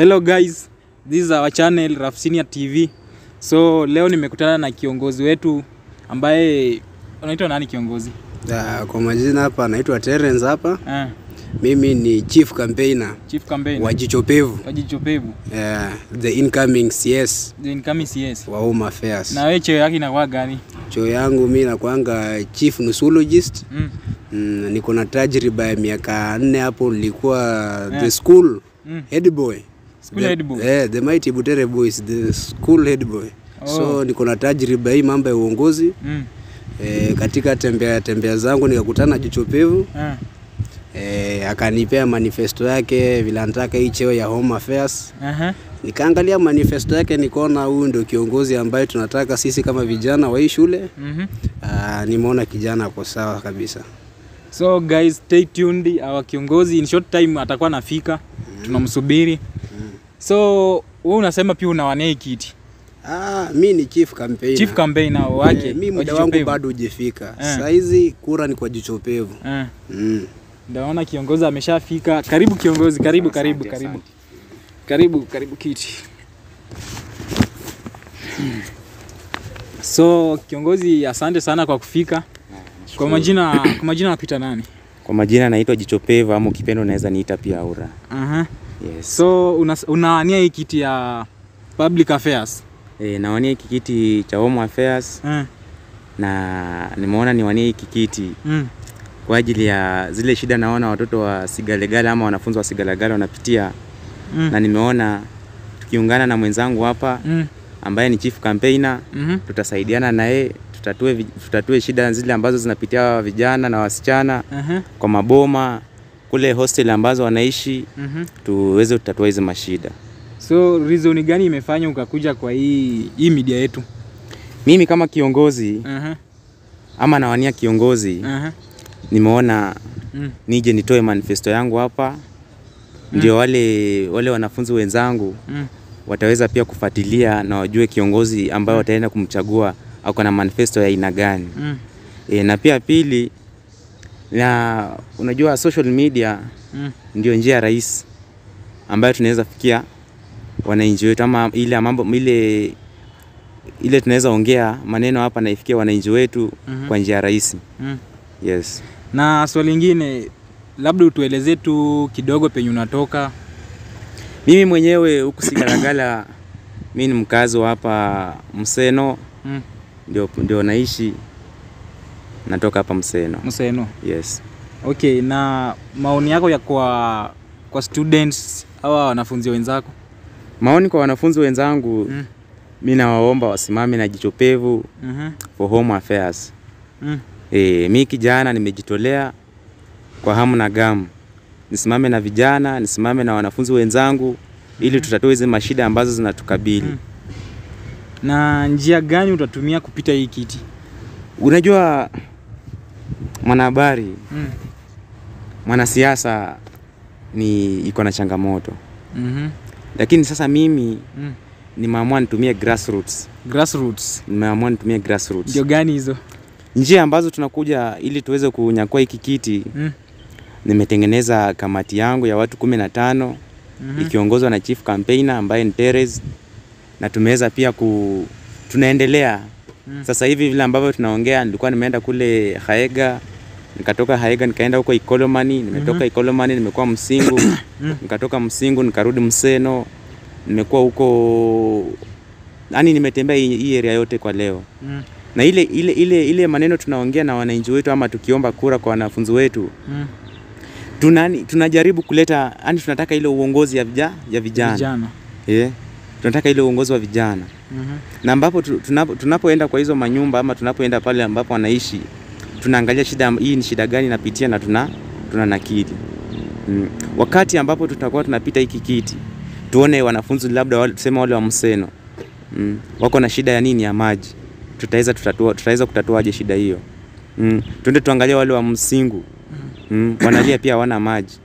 Hello guys, this is our channel Raf Senior TV. So leo nimekutana na kiongozi wetu ambaye unaitwa nani kiongozi? Kwa majina hapa naitwa Terence hapa. Mimi ni chief campaigner. Chief campaigner wa Jicho Pevu. Wa Jicho Pevu. The incoming CS. The incoming CS wa Home Affairs. Na wewe cheo yako inakuwa gani? Cheo yangu mimi nakuanga chief nusulogist. Niko na tajriba ya miaka 4 hapo, nilikuwa the school head boy. School head boy. The mighty Butere boys, the school head boy. Oh. So niko na tajriba hii mambo ya uongozi. Katika tembea zangu nikakutana Jicho Pevu. Akanipea manifesto yake vile anataka hii cheo ya Home Affairs. Nikaangalia manifesto yake nikaona huyu ndio kiongozi ambaye tunataka sisi kama vijana wa hii shule. Nimeona kijana kwa sawa kabisa. So guys, stay tuned. Our kiongozi in short time atakuwa anafika. Tunamsubiri. So wewe unasema pia unawania hii kiti? Mimi ni chief campaigner. Chief campaigner wake. Mimi muda wangu bado hujafika. Saizi kura ni kwa Jicho Pevu. Ndaona kiongozi ameshafika. Karibu kiongozi, karibu karibu karibu. Karibu karibu kiti. So kiongozi, asante sana kwa kufika. Kwa majina nakuita nani? Kwa majina naitwa Jicho Pevu ama ukipenda unaweza niita pia Aura. Yes. So unawania hii kiti ya Public Affairs? Nawania hiki kiti cha Home Affairs. Na nimeona niwanie hiki kiti kwa ajili ya zile shida naona watoto wa Sigalagala ama wanafunzi wa Sigalagala wanapitia. Na nimeona tukiungana na mwenzangu hapa ambaye ni chief campaigner, tutasaidiana naye, tutatue shida zile ambazo zinapitia vijana na wasichana kwa maboma kule hostel ambazo wanaishi, tuweze kutatua hizo mashida. So reason gani imefanya ukakuja kwa hii media yetu? Mimi kama kiongozi ama nawania kiongozi, nimeona nije nitoe manifesto yangu hapa, ndio wale wanafunzi wenzangu wataweza pia kufuatilia na wajue kiongozi ambaye wataenda kumchagua ako na manifesto ya aina gani. Na pia pili, na unajua social media ndio njia rahisi ambayo tunaweza fikia wananchi wetu, ama ile mambo ile tunaweza ongea maneno hapa na ifikie wananchi wetu kwa njia rahisi. Yes. Na swali lingine, labda utueleze tu kidogo penye unatoka. Mimi mwenyewe huku Sigalagala, mimi ni mkazi wa hapa Mseno. Ndio naishi. Natoka hapa Mseno. Mseno. Yes. Okay, na maoni yako ya kwa students au wanafunzi wenzako? Maoni kwa wanafunzi wenzangu, mimi nawaomba wasimame na Jicho Pevu for Home Affairs. Mimi kijana nimejitolea kwa hamu na gamu. Nisimame na vijana, nisimame na wanafunzi wenzangu ili tutatue hizo mashida ambazo zinatukabili. Na njia gani utatumia kupita hii kiti? Unajua mwanahabari, mwanasiasa ni iko na changamoto. Lakini sasa mimi nimeamua nitumie grassroots. Grassroots. Nimeamua nitumie grassroots. Ndio gani hizo? Njia ambazo tunakuja ili tuweze kunyakua hiki kiti. Nimetengeneza kamati yangu ya watu 15 ikiongozwa na chief campaigner ambaye ni Terence, na tumeweza pia tunaendelea. Sasa hivi vile ambavyo tunaongea, nilikuwa nimeenda kule Haega, nikatoka Haega nikaenda huko Ikolomani, nimetoka Ikolomani nimekuwa Msingu, nikatoka Msingu nikarudi Mseno, nimekuwa huko, yani nimetembea hii area yote kwa leo. Na ile maneno tunaongea na wananchi wetu ama tukiomba kura kwa wanafunzi wetu, tunajaribu kuleta, yani tunataka ile uongozi ya vijana. Tunataka ile uongozi wa vijana. Na ambapo tunapoenda kwa hizo manyumba ama tunapoenda pale ambapo wanaishi, tunaangalia shida hii ni shida gani napitia na tunanakili. Wakati ambapo tutakuwa tunapita hiki kiti, tuone wanafunzi labda tuseme wale wa Mseno wako na shida ya nini, ya maji. Tutaweza kutatuaje shida hiyo? Tuende tuangalie wale wa Msingu. Wanalia pia hawana maji.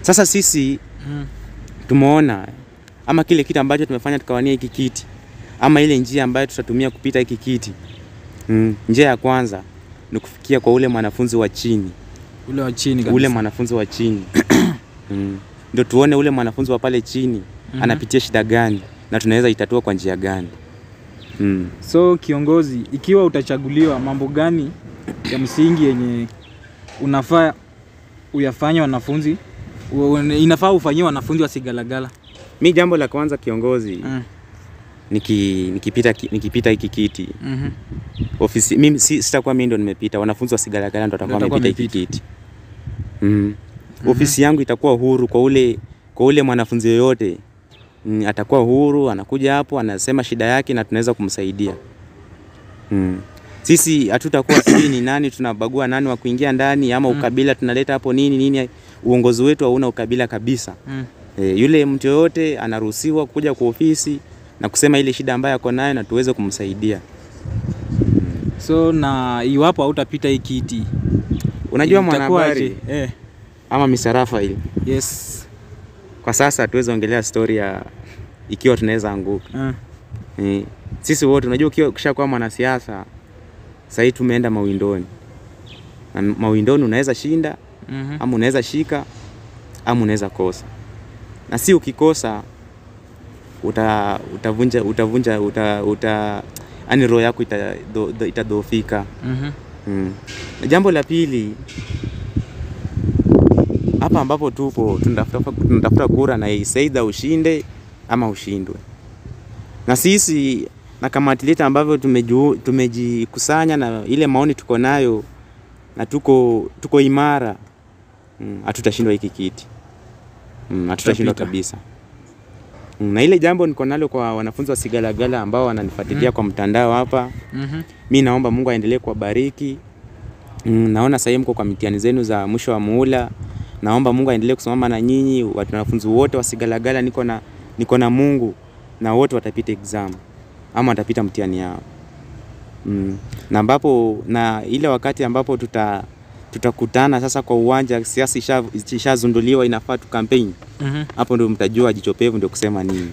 Sasa sisi tumeona ama kile kitu ambacho tumefanya tukawania hiki kiti, ama ile njia ambayo tutatumia kupita hiki kiti. Njia ya kwanza ni kufikia kwa ule mwanafunzi wa chini. Ule wa chini kabisa. Ule mwanafunzi wa chini. Ndio tuone ule mwanafunzi wa pale chini anapitia shida gani na tunaweza itatua kwa njia gani. So kiongozi, ikiwa utachaguliwa, mambo gani ya msingi yenye unafaa uyafanye wanafunzi, inafaa ufanyie wanafunzi wa Sigalagala? Mi jambo la kwanza kiongozi, nikipita hiki kiti ofisi, mimi sitakuwa mimi ndo nimepita, wanafunzi wa Sigalagala ndo watakuwa wamepita hiki kiti. Ofisi yangu itakuwa huru kwa ule mwanafunzi yoyote. Atakuwa huru, anakuja hapo, anasema shida yake na tunaweza kumsaidia. Sisi hatutakuwa sisi ni nani tunabagua nani wa kuingia ndani ama ukabila tunaleta hapo nini nini. Uongozi wetu hauna ukabila kabisa. Yule mtu yoyote anaruhusiwa kuja kwa ofisi na kusema ile shida ambayo ako nayo na tuweze kumsaidia. So na iwapo hautapita hii kiti, unajua mwanahabari ama misarafa ile. Yes. Kwa sasa hatuwezi ongelea story ya ikiwa tunaweza anguka. Sisi wote unajua ukishakuwa mwanasiasa sasa tumeenda mawindoni. Na mawindoni unaweza shinda, ama unaweza shika, ama unaweza kosa. Na si ukikosa utavunja yani roho yako itadhoofika. Na jambo la pili, hapa ambapo tupo tunatafuta kura na isaida ushinde ama ushindwe. Na sisi na kamati letu ambavyo tumejikusanya na ile maoni tuko nayo na tuko imara, hatutashindwa hiki kiti. Hatutashindwa kabisa. Na ile jambo niko nalo kwa wanafunzi wa Sigalagala ambao wananifuatilia kwa mtandao hapa. Mimi naomba Mungu aendelee kuwabariki. Naona sasa mko kwa mitihani zenu za mwisho wa muhula. Naomba Mungu aendelee kusimama na nyinyi wanafunzi wote wa Sigalagala. Niko na Mungu na wote watapita exam ama watapita mtihani yao. Na ambapo na ile wakati ambapo tutakutana sasa kwa uwanja, siasa ishazunduliwa, inafaa tu campaign. Hapo ndio mtajua jicho pevu ndio kusema nini.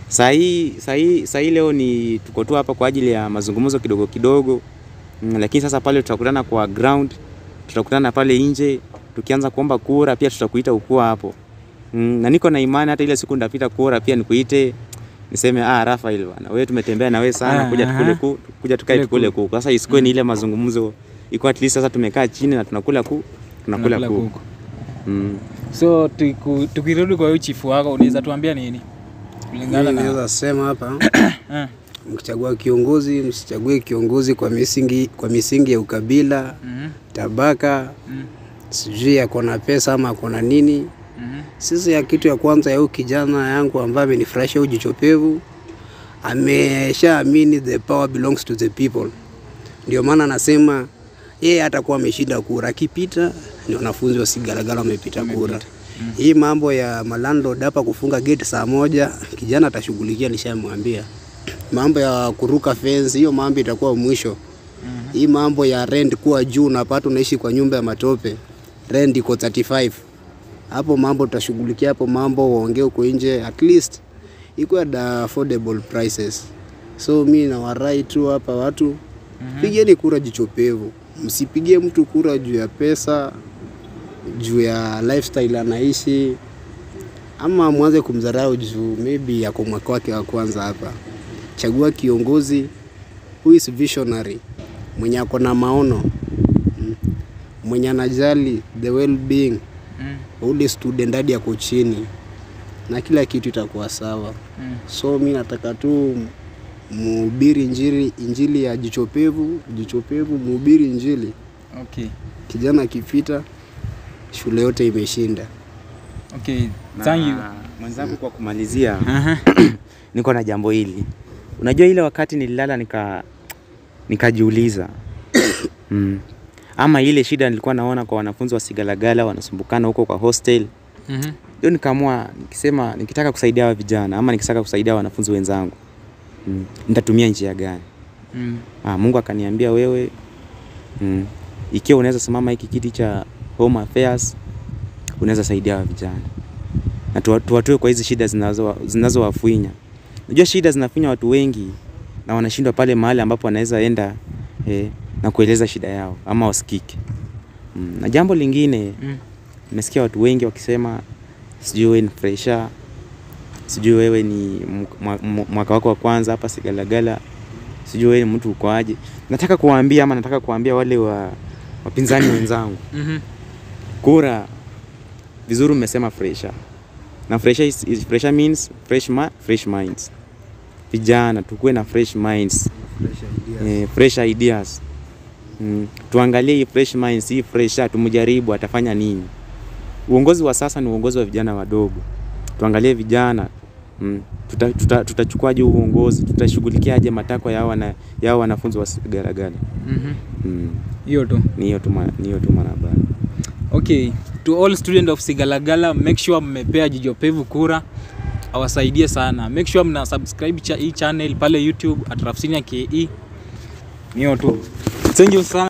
Sahi leo ni tuko tu hapa kwa ajili ya mazungumzo kidogo kidogo. Lakini sasa pale tutakutana kwa ground, tutakutana pale nje, tukianza kuomba kura pia tutakuita ukua hapo. Na niko na imani hata ile siku ndapita kura pia nikuite niseme Rafael bwana, wewe tumetembea na wewe sana, kuja tukule kuku, kuja tukae tukule kuku. Sasa isikuwe ni ile mazungumzo, iko at least sasa tumekaa chini na tunakula kuku. So tukirudi kwa chifu wako unaweza tuambia nini? Kulingana na naweza sema hapa mkichagua kiongozi msichague kiongozi kwa misingi ya ukabila, tabaka, sijui ako na pesa ama ako na nini. Sisi ya kitu ya kwanza ya huyu kijana yangu ambaye amenifurahisha huyu jicho pevu, ameshaamini the power belongs to the people. Ndio maana anasema yeye atakuwa ameshinda kura, akipita ni wanafunzi wa Sigalagala wamepita kura. Hii mambo ya malandlord hapa kufunga gate saa 1, kijana atashughulikia, nishamwambia. Mambo ya kuruka fence, hiyo mambo itakuwa mwisho. Hii mambo ya rent kuwa juu na pato unaishi kwa nyumba ya matope, rent iko 35. Hapo mambo tutashughulikia, hapo mambo waongee huko nje, at least iko at affordable prices. So mimi na warai tu hapa watu, pigeni kura jicho pevu. Msipigie mtu kura juu ya pesa, juu ya lifestyle anaishi, ama mwanze kumdharau juu maybe yako mwaka wake wa kwanza hapa. Chagua kiongozi who is visionary, mwenye ako na maono, mwenye anajali the well-being ule student hadi yako chini, na kila kitu itakuwa sawa. So mimi nataka tu mhubiri injili ya jicho pevu, mhubiri injili. Okay. Kijana akipita shule yote imeshinda. Okay, thank you. Mwenzangu kwa kumalizia, niko na jambo hili. Unajua ile wakati nililala nikajiuliza. Ama ile shida nilikuwa naona kwa wanafunzi wa Sigalagala wanasumbukana huko kwa hostel. Ndio nikaamua nikisema nikitaka kusaidia wa vijana ama nikitaka kusaidia wanafunzi wenzangu, nitatumia njia gani? Mungu akaniambia wewe, ikiwa unaweza simama hiki kiti cha Home Affairs, unaweza saidia wa vijana. Na tuwatoe kwa hizi shida zinazowafuinya. Unajua shida zinafuinya watu wengi na wanashindwa pale mahali ambapo wanaweza enda na kueleza shida yao ama wasikike. Na jambo lingine, nimesikia watu wengi wakisema Sijui wewe ni fresher, sijui wewe ni mwaka wako wa kwanza hapa Sigalagala, sijui wewe ni mtu uko aje. Nataka kuwaambia ama nataka kuambia wale wa wapinzani wenzangu. Kura vizuri umesema fresher. Na fresher is fresher means fresh minds. Vijana tukue na fresh minds. Fresh ideas. Fresh ideas. Tuangalie hii fresh minds, hii fresher tumjaribu atafanya nini. Uongozi wa sasa ni uongozi wa vijana wadogo. Tuangalie vijana. Tutachukuaje uongozi, tutashughulikiaje matakwa yao wanafunzi wa Sigalagala. Hiyo tu. Ni hiyo tu mwanahabari. Okay, to all student of Sigalagala, make sure mmepea Jicho Pevu kura, awasaidie sana. Make sure mna subscribe hii channel pale YouTube @RafSenior KE. Ni hiyo tu. Thank you sana.